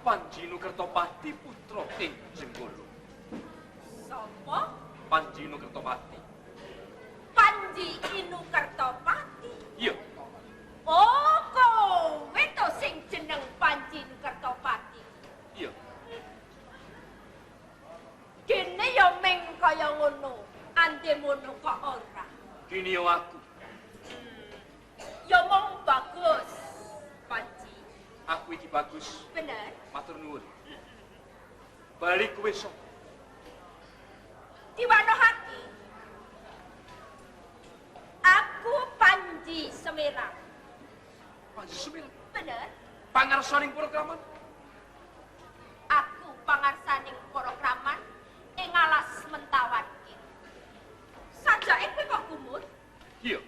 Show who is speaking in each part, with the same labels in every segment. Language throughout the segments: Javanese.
Speaker 1: Panji Nukertopati putra ing Jenggolo.
Speaker 2: Sapa?
Speaker 1: Panji Nukertopati.
Speaker 2: Panji Inukertopati?
Speaker 1: Iya.
Speaker 2: Oh, kowe to sing jeneng Panji Nukertopati.
Speaker 1: Iya.
Speaker 2: Kene ya ming kaya ngono, andemono kok ora.
Speaker 1: Kene yo aku.
Speaker 2: Ya mong bagus, Panji.
Speaker 1: Aku iki bagus.
Speaker 2: Bener.
Speaker 1: Matur nuwun. Bali kowe sapa?
Speaker 2: Diwanohake. Aku Panji Semirang.
Speaker 1: Panji Semirang?
Speaker 2: Bener.
Speaker 1: Pangarsaning para kraman?
Speaker 2: Aku pangarsaning para kraman ing alas Mentawan iki. Sajake kowe kok gumut?
Speaker 1: Iya.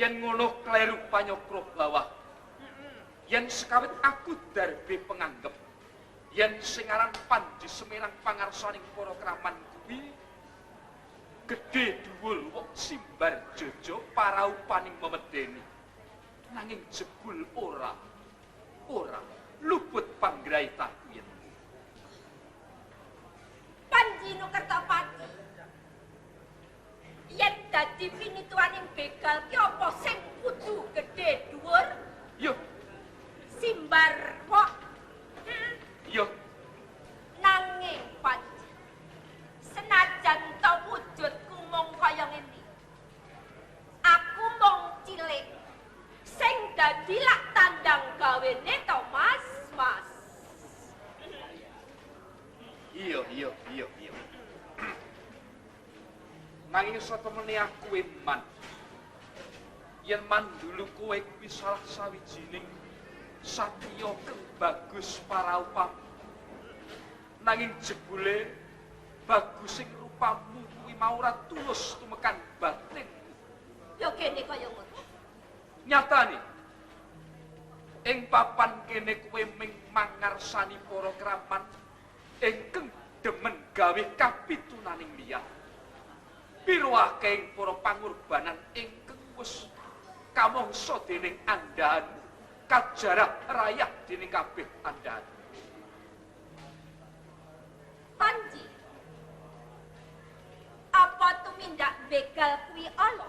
Speaker 1: Yen ngono kleru panyokro bawah. Yen sekawit aku darbe penganggep yen sing aran Panji Semirang pangarsaning para kraman kuwi gedhe dhuwur wok simbar jojo paraupaning memedeni, nanging jebul ora ora luput panggraitaku yen
Speaker 2: Panji Nukertopati. Yen dadi pinituaning begal ki apa sing kudu gedhe dhuwur?
Speaker 1: Yo.
Speaker 2: Simbar wok.
Speaker 1: Yo.
Speaker 2: Nanging Panji, senajan to wujudku mung kaya ngene, aku mung cilik sing dadi lak tandang gawene to Mas, Mas.
Speaker 1: Iya, iya, iya, iya. Nanging satemene aku eman. Yen mandulu kowe kuwi salah sawijining satriya kang bagus paraupamu. Nanging jebule bagus sing rupamu kuwi mau ora tulus tumekan batinku.
Speaker 2: Ya kene kaya ngono.
Speaker 1: Nyatane ing papan kene kowe ming mangarsani para kraman ingkang demen gawe kapitunaning liya. Piro akeh para pangorbanan ingkang wis Kamangsa dening andhahanmu, kajarah rayah dening kabeh andhahan.
Speaker 2: Panji, apa tumindak begal kuwi ala?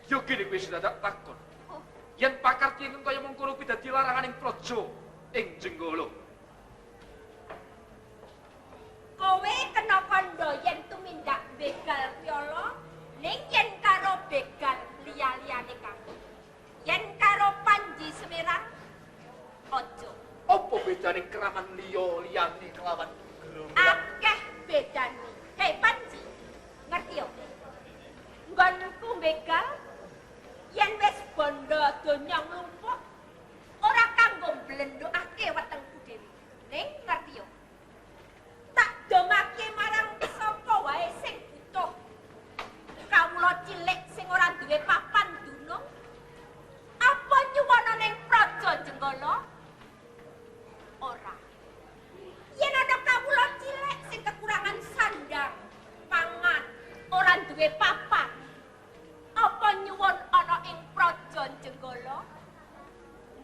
Speaker 1: Ya gene kuwi dadak takon.
Speaker 2: Oh.
Speaker 1: Yen pakarti ingkang kaya mengkono kuwi dadi laranganing praja ing Jenggala.
Speaker 2: Kowe kena kandha yen tumindak begal kuwi ala, ning yen karo begal liya-liyane kae. Yen karo Panji Semirang aja.
Speaker 1: Apa bedane keraman liya-liyane kelawan gerombolan?
Speaker 2: Akeh bedane. Hei Panji, ngerti yo? Nggonku begal yen wis bondo donya nglumpuk ora kanggo mblendhokake wetengku dhewe. Ning ngerti yo? Tak domake marang sapa wae sing butuh. Kawula cilik sing ora duwe papan dunung. Apa nyuwuna ning Praja Jenggala? Ora. Yen ana kawula cilik sing kekurangan sandang, pangan, ora duwe papan, apa nyuwun ana ing Praja Jenggala?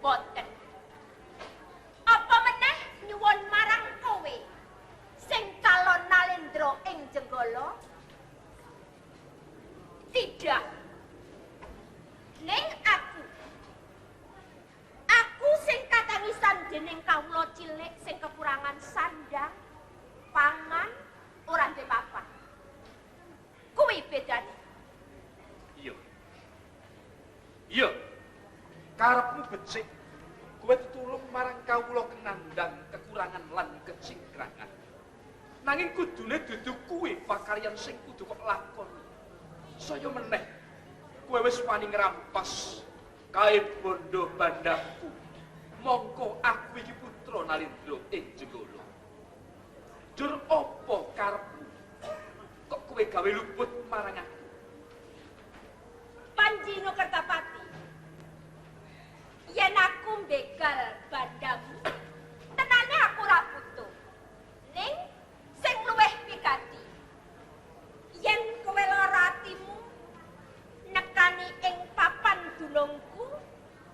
Speaker 2: Mboten. Apa meneh nyuwun marang kowe sing calon nalendra ing Jenggala? Tidak. Ning aku sing katangisan dening kawula cilik sing kekurangan sandang, pangan, ora duwe papan. Kuwi bedane.
Speaker 1: Iya. Iya. Karepmu becik. Kowe tetulung marang kawula kenandang kekurangan lan kecingkrangan. Nanging kudune dudu kuwi pakaryan sing kudu kok lakoni. Saya meneh kowe wis wani ngrampas kae bondo bandhaku. Mongko aku iki putra Nalindra ing Jenggala. Jur apa karepmu? Kok kowe gawe luput marang aku?
Speaker 2: Panji Nukertapati, yen aku mbegal bandhamu, tenane aku ora butuh. Ning sing luwih wigati, yen kowe lara atimu nekani ing papan dunungku,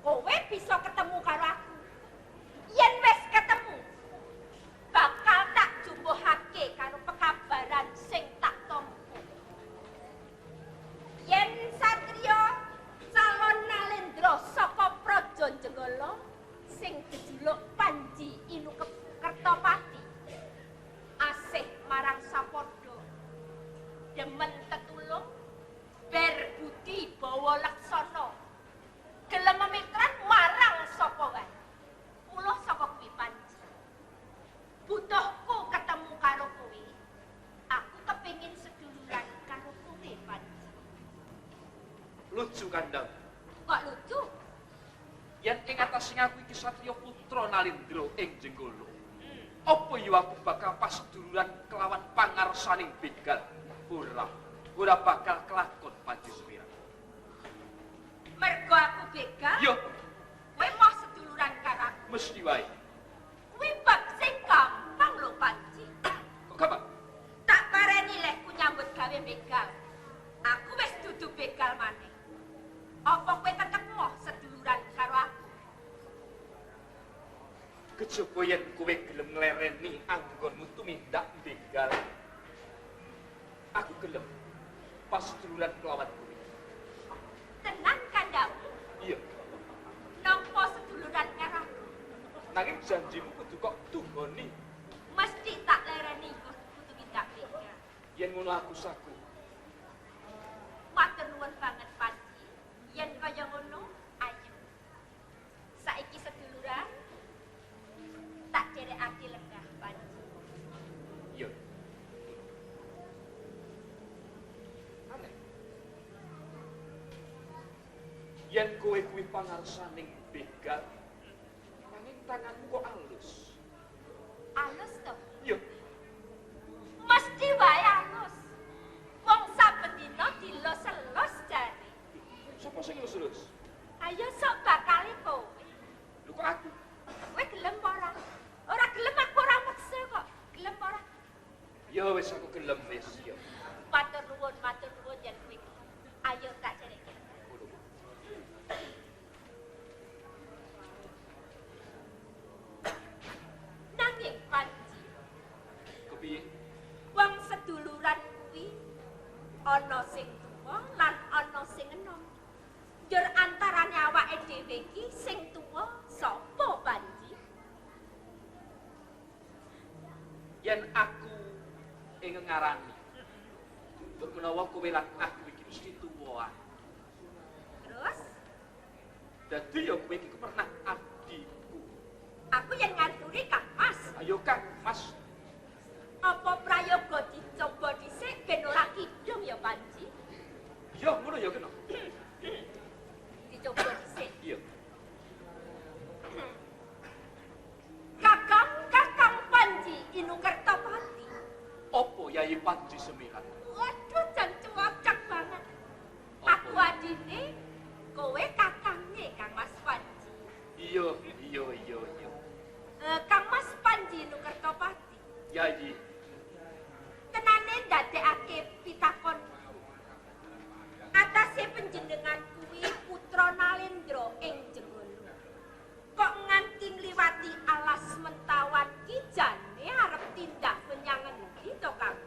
Speaker 2: kowe bisa ketemu karo aku. Yen wis ketemu, bakal tak jumbuhake karo pekabaran sing tak tampa. Yen satriya calon nalendra saka Praja Jenggala sing jejuluk Panji Inukertapati asih marang sapadha, demen tetulung, ber budi bawa laksana, gelem memitran marang sapa wae. Mula saka kuwi Panji, butuhku ketemu karo kowe. Aku kepengin seduluran karo kowe Panji.
Speaker 1: Lucu kandang.
Speaker 2: Kok lucu?
Speaker 1: Yen ing atase aku iki satriya putra Nalindra ing Jenggala. Apa ya aku bakal paseduluran kelawan pangarsaning begal? Ora, ora bakal kelakon Panji Semirang.
Speaker 2: Mergo aku begal?
Speaker 1: Yo.
Speaker 2: Kowe moh seduluran karo aku.
Speaker 1: Mesti wae.
Speaker 2: Kuwi bab sing gampang lho Panji.
Speaker 1: Kok gampang?
Speaker 2: Tak pareni lehku nyambut gawe begal. Aku wis dudu begal maneh. Apa kowe tetep moh seduluran karo aku?
Speaker 1: Kejaba yen kowe gelem nglereni anggonmu tumindak begal, aku gelem paseduluran kelawan kowe.
Speaker 2: Tenan kandhamu?
Speaker 1: Iya.
Speaker 2: Nampa seduluran karo aku?
Speaker 1: Nanging janjimu kudu kok tunggoni.
Speaker 2: Mesti tak lereni nggonku tumindak begal.
Speaker 1: Yen ngono aku saku.
Speaker 2: Matur nuwun banget Panji. Yen kaya ngono, ayo. Saiki seduluran tak derekake lenggah Panji.
Speaker 1: Iya. Aneh. Yen kowe kuwi pangarsaning begal, nanging tanganmu kok alus.
Speaker 2: Alus to?
Speaker 1: Iya.
Speaker 2: Mesti wae alus. Wong saben dina dilos-elos jare.
Speaker 1: Sapa sing ngelus-elus?
Speaker 2: Ayo sok bakale kowe.
Speaker 1: Lho kok aku?
Speaker 2: Kowe gelem ora? Ora gelem aku ora meksa kok. Gelem ora?
Speaker 1: Ya wis aku gelem wis ya.
Speaker 2: Matur nuwun yen kowe. Ayo tak cerekke.
Speaker 1: Yen aku ing ngarani, mbok menawa kowe lan aku iki mesti tuwa.
Speaker 2: Terus?
Speaker 1: Dadi ya kowe iki pernah adikku.
Speaker 2: Aku yen ngaturi Kang Mas.
Speaker 1: Ayo Kang Mas.
Speaker 2: Apa prayoga dicoba dhisik ben ora kidung ya Panji?
Speaker 1: Iya, ngono ya kena.
Speaker 2: Dicoba dhisik.
Speaker 1: Iya.
Speaker 2: Kakang, Kakang Panji Inukertapati.
Speaker 1: Apa Yayi Panji Semirat?
Speaker 2: Waduh, jan cuacak banget. Aku adine, kowe kakange Kang Mas Panji.
Speaker 1: Iya, iya, iya, iya.
Speaker 2: Kang Mas Panji Inukertapati.
Speaker 1: Yayi.
Speaker 2: Tenane ndadekake pitakonku. Atase panjenengan kuwi putra Nalendra ing Jenggala. Kok nganti ngliwati alas Mentawan ki jane arep tindak menyang endi to, Kang?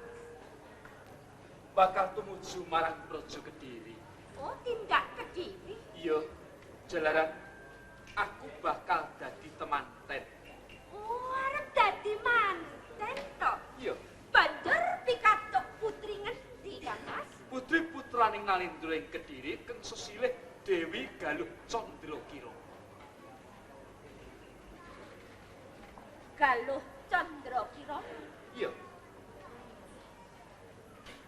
Speaker 1: Bakal tumuju marang Praja Kediri.
Speaker 2: Oh, tindak Kediri?
Speaker 1: Iya, jalaran aku bakal dadi temanten.
Speaker 2: Oh, arep dadi manten to?
Speaker 1: Iya.
Speaker 2: Banjur pikatuk putri ngendi, Kang Mas?
Speaker 1: Putri putraning Nalendra ing Kediri keng sesilih Dewi Galuh Candrakirana.
Speaker 2: Galuh Candrakirana?
Speaker 1: Iya.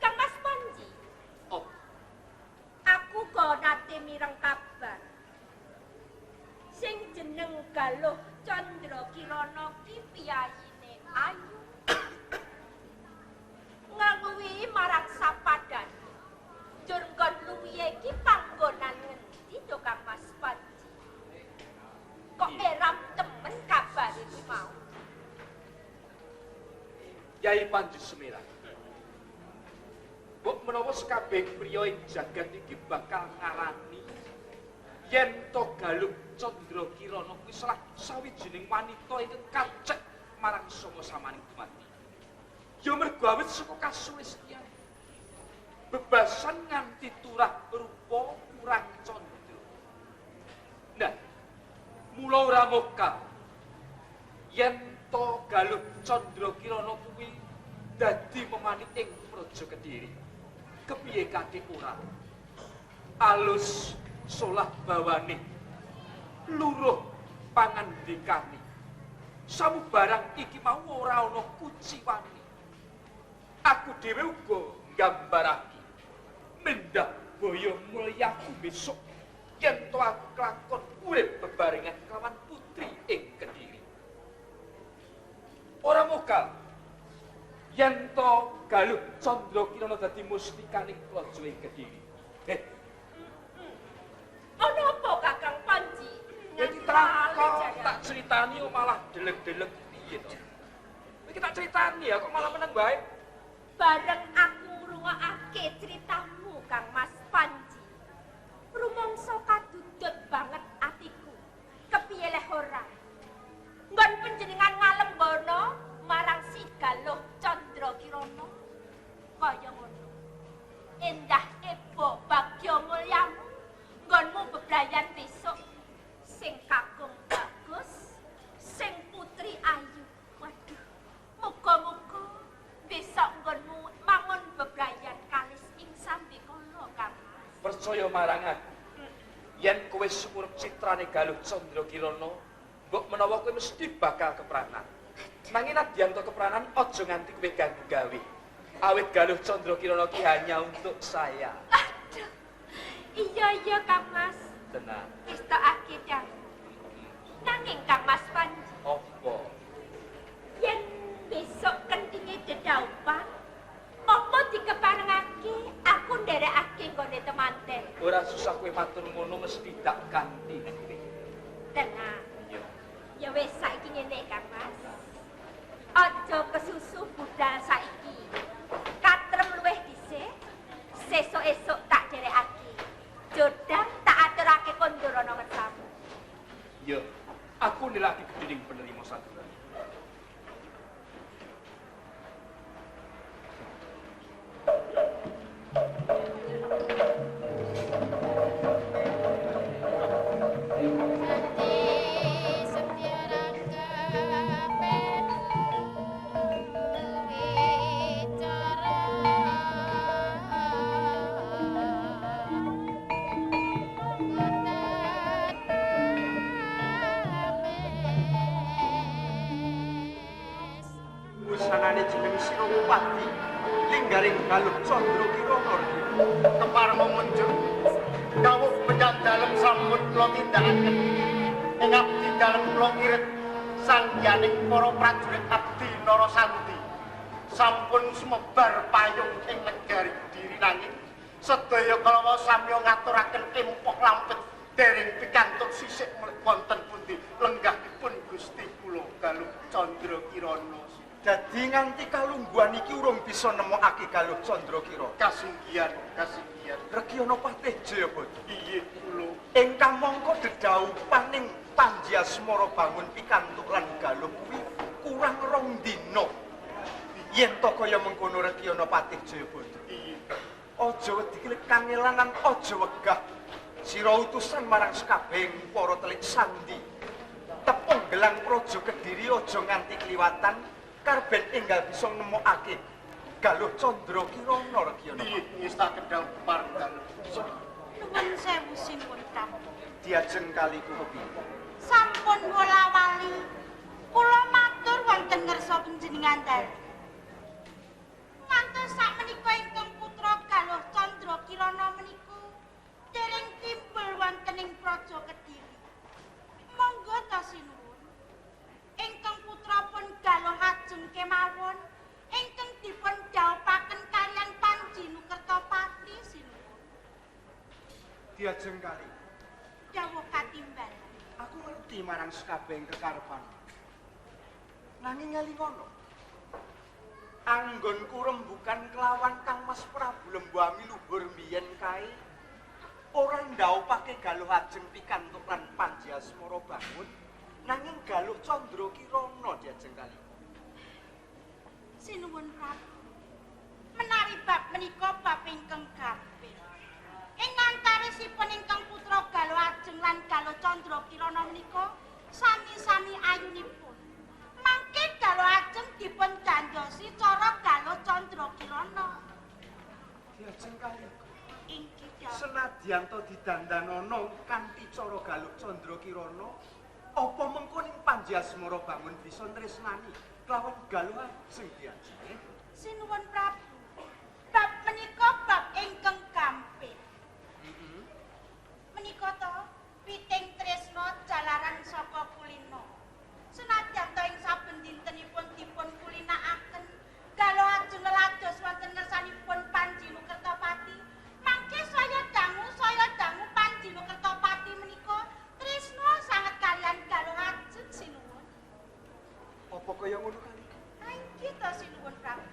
Speaker 2: Kang Mas Panji.
Speaker 1: Oh.
Speaker 2: Aku kok nate mireng kabar. Sing jeneng Galuh Candrakirana ki piyayine ayu. Ngeluwi marang sapadan. Njur nggon luwihe ki panggonan ngendi to Kang Mas Panji? Kok eram temen kabare kuwi mau?
Speaker 1: Yai Panji Semirat. Mbok menawa sekabeh priya ing jagat iki bakal ngarani yen to Galuh Candrakirana kuwi salah sawijining wanita ingkang kacek marang sanga samaning dumadi. Ya mergo awit saka kasulistyan. Bebasan nganti turah rupa kurang candra. Nah, mula ora mokal yen to Galuh Candrakirana kuwi dadi memanik ing Praja Kediri. Kepiye kate ora? Alus solah bawane, luruh pangandikane. Samubarang iki mau ora ana kuciwane. Aku dhewe uga nggambarake mendah boyo mulyaku besok yen to aku kelakon urip bebarengan kelawan putri ing Kediri. Ora mokal yen to Galuh Candrakirana dadi mustikaning praja ing Kediri.
Speaker 2: Ana apa Kakang Panji?
Speaker 1: Iki tak critani malah delek-delek piye to? Iki tak critani ya kok malah meneng wae.
Speaker 2: Bareng aku ngrungokake critamu Kang Mas Panji. Rumangsa kadudut banget atiku. Kepiye leh ora? Nggon panjenengan ngalembono marang si Galuh Candrakirana. Kaya ngono. Endah ebo bagya mulyamu nggonmu bebrayan besok sing kakung bagus, sing putri ayu. Waduh, muga-muga besok nggonmu mangun bebrayan kalis ing sambikala, Kang Mas.
Speaker 1: Percaya marang aku. Yen kowe sumurep citrane Galuh Candrakirana, mbok menawa kowe mesti bakal kepranan. Nanging nadyan to kepranan aja nganti kowe ganggu gawe. Awit Galuh Candrakirana ki hanya untuk saya.
Speaker 2: Aduh. Iya iya Kang Mas.
Speaker 1: Tenang.
Speaker 2: Wis tokake dawuh. Nanging Kang Mas Panji.
Speaker 1: Apa?
Speaker 2: Yen besok kentinge dedaupan, apa dikeparengake aku nderekake nggone temanten.
Speaker 1: Ora susah kowe matur ngono mesti tak ganti nek kowe.
Speaker 2: Tenang.
Speaker 1: Iya.
Speaker 2: Ya wis saiki ngene Kang Mas. Aja kesusu budal saiki. Katrem luwih dhisik, sesuk esuk tak derekake. Jodang tak aturake kondorono ngersamu.
Speaker 1: Iya, aku nilaki gedening penerima satu.
Speaker 3: Setia rangga
Speaker 1: pati linggaring Galuh Candra Kirana.
Speaker 3: Kepareng munjuk dawuh menyang dalem sampun kula tindakaken. Ing abdi dalem kula ngirit sangyaning para prajurit abdi Narasandi. Sampun sumebar payung ing negari Kediri nanging sedaya kalawa samya ngaturaken empok lampet dereng pikantuk sisik wonten pundi lenggahipun Gusti kula Galuh Candra Kirana.
Speaker 1: Dadi nganti kalungguhan iki urung bisa nemokake Galuh Candra Kirana.
Speaker 3: Kasinggihan, kasinggihan.
Speaker 1: Regiyana Patih Jayabada.
Speaker 3: Inggih kula.
Speaker 1: Ingkang mangka dedhawupaning Panji Asmara bangun pikantuk lan Galuh kuwi kurang rong dina. Yen to kaya mengkono Regiyana Patih Jayabada.
Speaker 3: Inggih.
Speaker 1: Aja wedi kangelanan, aja wegah. Sira utusan marang sekabehing para telik sandi. Tepung gelang Praja Kediri aja nganti kliwatan karben enggal bisa nemokake Galuh Candra Kirana Regiyana.
Speaker 3: Nggih, ngestaken dawuh pareng dalem.
Speaker 4: Nuwun sewu sinuwun Prabu.
Speaker 1: Diajeng kali kuwi.
Speaker 4: Sampun wola-wali kula matur wonten ngersa panjenengan dalem. Ngantos sakmenika ingkang putra Galuh Candra Kirana menika dereng timbul wonten ing Praja Kediri. Monggo ta sinuwun. Ingkang putra pun Galuh Ajeng kemawon ingkang dipun dhawuhaken kaliyan Panji Nukertapati sinuwun.
Speaker 1: Diajeng kali.
Speaker 4: Dawuh katimbal.
Speaker 1: Aku ngerti marang sekabehing kekarepan. Nanging ngelingono. Anggonku rembukan kelawan Kang Mas Prabu Lembu Amiluhur mbiyen kae ora ndhaupake Galuh Ajeng pikantuk lan Panji Asmara bangun nanging Galuh Candra Kirana diajeng kali.
Speaker 4: Sinuwun Prabu. Menawi bab menika bab ingkang gampil. Ing antawisipun ingkang putra Galuh Ajeng lan Galuh Candra Kirana menika sami-sami ayunipun. Mangke Galuh Ajeng dipun dandosi cara Galuh Candra Kirana.
Speaker 1: Diajeng kali.
Speaker 4: Inggih dawuh.
Speaker 1: Senadyan to didandanana kanthi cara Galuh Candra Kirana, apa mengko ning Panji Asmara bangun bisa tresnani kelawan Galuh Ajeng diajeng?
Speaker 4: Sinuwun Prabu. Bab menika bab ingkang gampil. Menika to piting tresna jalaran saka kulina. Senadyan to ing saben dintenipun dipun kulinakaken, Galuh Ajeng lelados wonten ngersanipun Panji Nukertapati. Mangke saya dangu Panji Nukertapati menika tresna sanget kaliyan Galuh Ajeng sinuwun.
Speaker 1: Apa kaya ngono kali?
Speaker 4: Inggih to sinuwun Prabu.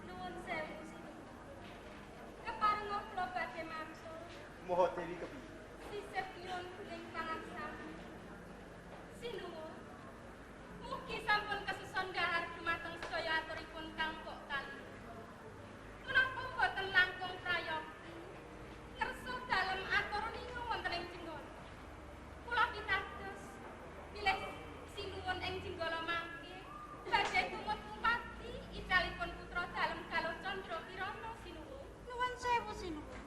Speaker 2: Nuwun sewu sinuwun. Keparenga kula badhe matur.
Speaker 1: Moho Dewi kepiye?
Speaker 2: Sisip nyuwun guling pangaksami. Sinuwun. Mugi sampun kesusun dhahar dumateng sedaya aturipun Kang Kok Kali. Menapa boten langkung prayogi ngersa dalem atur ningu wonten ing Jenggala. Kula pitados bilih sinuwun ing Jenggala mangke badhe tumut kumpati icalipun putra dalem Galuh Candra Kirana sinuwun.
Speaker 4: Nuwun sewu sinuwun.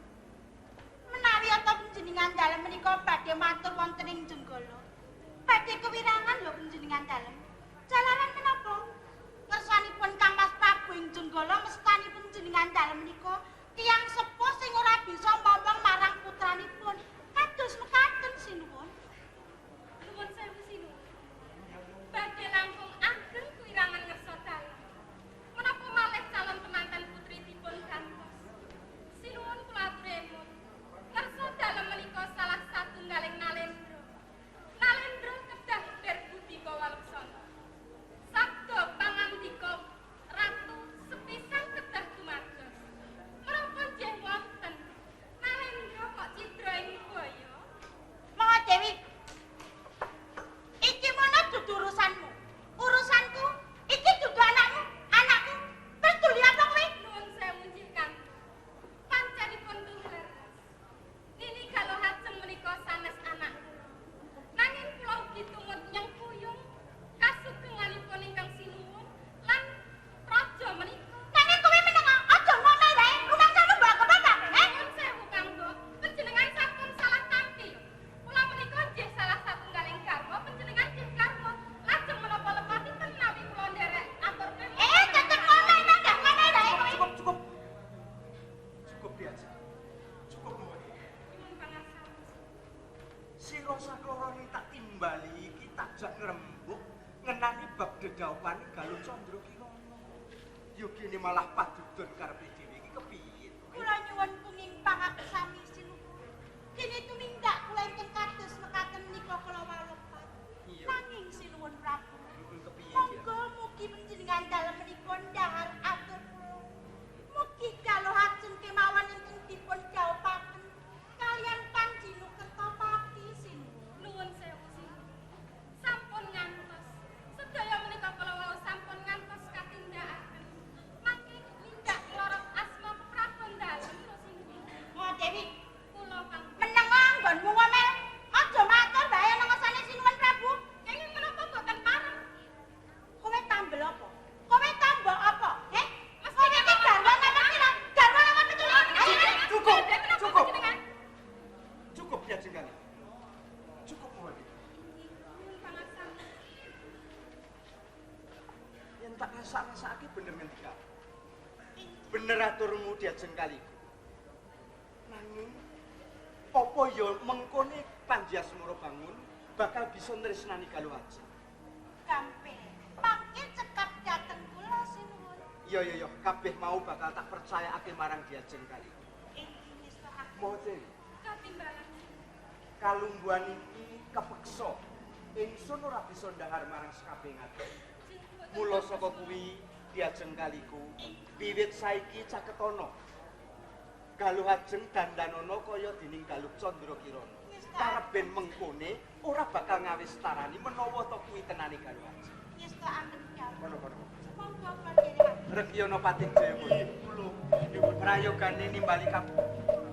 Speaker 4: Menawi ata panjenengan dalem menika badhe matur wonten ing Jenggala. Badhe kewirangan lho panjenengan dalem. Jalaran menapa? Ngersanipun Kang Mas Prabu ing Jenggala mestani panjenengan dalem menika tiyang sepuh sing ora bisa momong marang putranipun. Kados mekaten sinuwun.
Speaker 2: Nuwun sewu sinuwun. Badhe langkung ageng kuwirangan ngersa dalem. Menapa malih calon temanten putri dipun gantos. Sinuwun kula aturi emut. Ngersa dalem menika salah satunggaling nalendra. Nalendra kedah berbudi bawa leksana. Sabda pangandika ratu sepisan kedah dumados. Menapa nggih wonten
Speaker 5: Katon tak timbali iki tak jak ngrembug ngenani bab dedhaupane Galuh Candra Kirana. Yo kene malah padudon karepe dhewe iki kepiye to?
Speaker 4: Kula nyuwun punging pangaksami sinuwun. Kene tumindak kula ingkang kados mekaten menika kula wau lepat. Nanging sinuwun Prabu.
Speaker 5: Kepiye?
Speaker 4: Monggo mugi panjenengan dalem menika ndhahar atur kula. Mugi Galuh Ajeng kemawon ingkang dipun dhawuhaken kaliyan Panjinu Kertapati sinuwun.
Speaker 2: Nuwun sewu sinuwun. Sampun ngantos. Sedaya menika kula wau sampun ngantos katindakaken. Mangke nindak nglorot asma Prabon dalem lho sinuwun.
Speaker 4: Mo Dewi,
Speaker 2: Kula kang
Speaker 4: meneng nggonmu ngomel. Aja matur bae nang ngersane sinuwun Prabu.
Speaker 2: kenging menapa boten pareng?
Speaker 4: Kowe tambel apa? Kowe tambah apa? Heh?
Speaker 2: Mesti
Speaker 4: Kowe iki garwa nomor pira? Garwa nomor 17. Ayo, ayo.
Speaker 5: Cukup,
Speaker 2: Menapa
Speaker 5: cukup.
Speaker 2: panjenengan?
Speaker 5: Cukup ya Jengkali. Cukup mohon.
Speaker 2: Nyuwun pangaksami.
Speaker 5: Yen tak rasak-rasakake bener ngendika. Bener aturmu diajeng kaliku. Nanging apa ya mengkone Panji Asmara Bangun bakal bisa nresnani Galuh Ajeng.
Speaker 4: Gampil. Mangke cekap dateng kula sinuwun.
Speaker 5: Iya iya iya, kabeh mau bakal tak percayakake marang diajeng kaliku.
Speaker 4: Inggih ngestakaken.
Speaker 5: Moho Dewi,
Speaker 2: Katimbalan.
Speaker 5: kalungguhan iki kepeksa. Ingsun ora bisa ndahar marang sekabeh ati. Mula saka kuwi diajeng kaliku, wiwit saiki caketana. Galuh Ajeng dandanana kaya dening Galuh Candra Kirana. Karep ben mengkone ora bakal ngawis tarani menawa to kuwi tenane Galuh Ajeng.
Speaker 4: Ngestakaken dawuh.
Speaker 5: Kono-kono.
Speaker 4: Monggo kula dherekaken.
Speaker 5: Rekyana Patih Jayabaya. Prayogane nimbali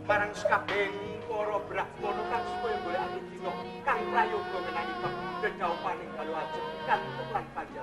Speaker 5: marang sekabehing para brahmana kang supaya golekake dina kang prayoga ngenani bab dedhaupaning Galuh Ajeng kantuk lan Panji